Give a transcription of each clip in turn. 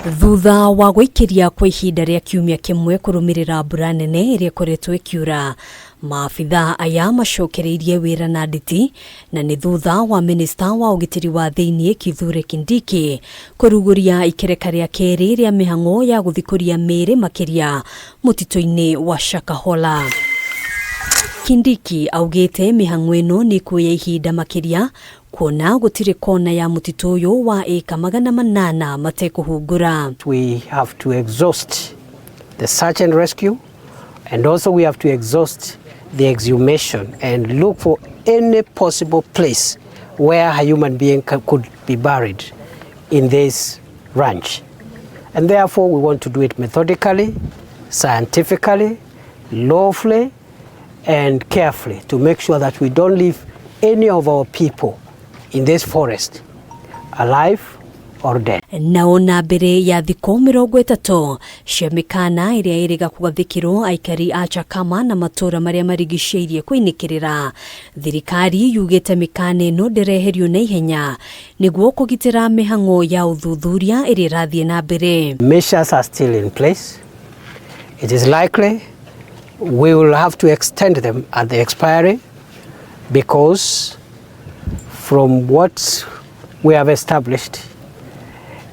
Thutha wa gũikĩria kwa ihinda rĩa kiumia kĩmwe kũrũmĩrĩra mbura nene ĩrĩa ĩkoretwo ĩkiura, maabithaa aya macokereirie wĩra na nditi na nĩ thutha wa minista wa ũgitĩri wa thĩinĩ Kithure Kindiki kũrugũria ikereka rĩa kerĩ rĩa mĩhang'o ya gũthikũria mĩĩrĩ makĩria mũtitũ-inĩ wa Shakahola. Kindiki augĩte mĩhang'o ĩno nĩ ĩkuoya ihinda makĩria kuona gũtirĩ kona ya mũtitũ ũyũ wa ĩka 800 matekũhungura. We have to exhaust the search and rescue, and also we have to exhaust the exhumation and look for any possible place where a human being could be buried in this ranch. And therefore we want to do it methodically, scientifically, lawfully, and carefully to make sure that we don't leave any of our people in this forest alive or dead. Nao na mbere ya thikũ 30 cia mĩkana ĩrĩa ĩrĩga kũgathĩkĩrwo aikari a Chakama na matũũra marĩa marigicĩirie kũinĩkĩrĩra, thirikari yugĩte mĩkana ĩno ndĩreherio na ihenya nĩguo kũgitĩra mĩhang'o ya ũthuthuria ĩrĩa ĩrathiĩ na mbere. Measures are still in place. It is likely we will have to extend them at the expiry because from what we have established,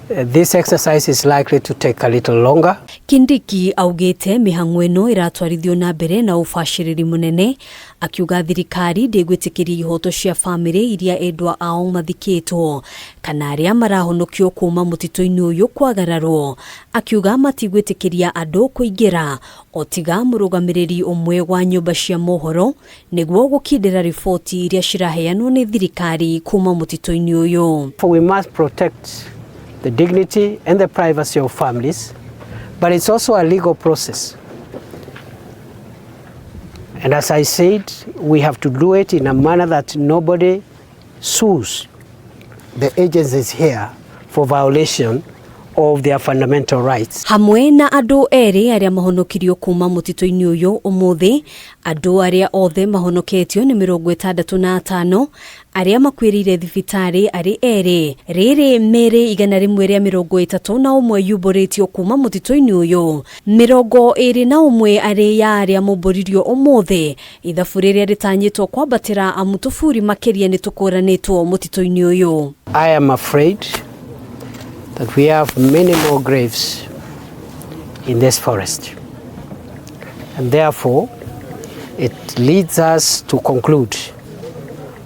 this exercise is likely to take a little longer. Kindiki augĩte mĩhang'o ĩno ĩratwarithio na mbere na ũbacĩrĩri mũnene, akiuga thirikari ndĩgwĩtĩkĩria ihoto cia bamĩrĩ iria endwa ao mathikĩtwo kana arĩa marahonokio kuma mũtitũ-inĩ ũyũ kwagararwo, akiuga matigwĩtĩkĩria andũ kũingĩra o tiga mũrũgamĩrĩri ũmwe wa nyũmba cia mohoro nĩguo gũkindĩra riboti iria ciraheanwo nĩ thirikari kuma mũtitũ-inĩ ũyũ. We must protect the dignity and the privacy of families, but it's also a legal process. And as I said, we have to do it in a manner that nobody sues the agencies here for violation of their fundamental rights. Hamwe na andũ erĩ arĩa mahonokirio kuma mũtitũ-inĩ ũyũ ũmũthĩ, andũ arĩa othe mahonoketio nĩ 65, arĩa makuĩrĩire thibitarĩ arĩ erĩ. Rĩrĩ mĩĩrĩ 131 yumbũrĩtio kuma mũtitũ-inĩ ũyũ, 21 arĩ ya arĩa mombũririo ũmũthĩ. Ithabu rĩrĩa rĩtanyĩtwo kwambatĩra amu tũburi makĩria nĩ tũkũranĩtwo mũtitũ-inĩ ũyũ. I am afraid that we have many more graves in this forest, and therefore it leads us to conclude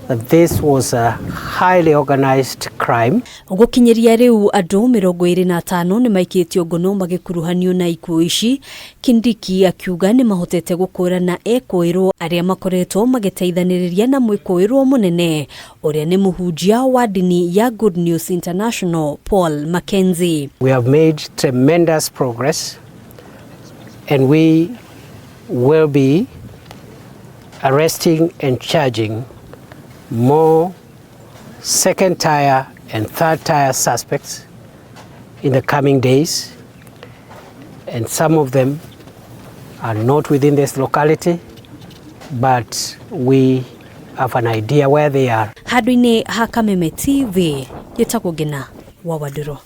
that this was a highly organized crime. Gũkinyĩria rĩu andũ 25 nĩ maikĩtio ngono magĩkuruhanio na ikuũ ici. Kindiki akiuga nĩ mahotete gũkũrana ekũĩrwo arĩa makoretwo magĩteithanĩrĩria na mwĩkũĩrwo mũnene ũrĩa nĩ mũhunjia wa ndini ya Good News International Paul Mackenzie. We have made tremendous progress and we will be arresting and charging more second tier and third tier suspects in the coming days, and some of them are not within this locality, but we have an idea where they are. Handũ-inĩ ha Kameme TV, gĩtagwo Ngina wa Wandũrũ.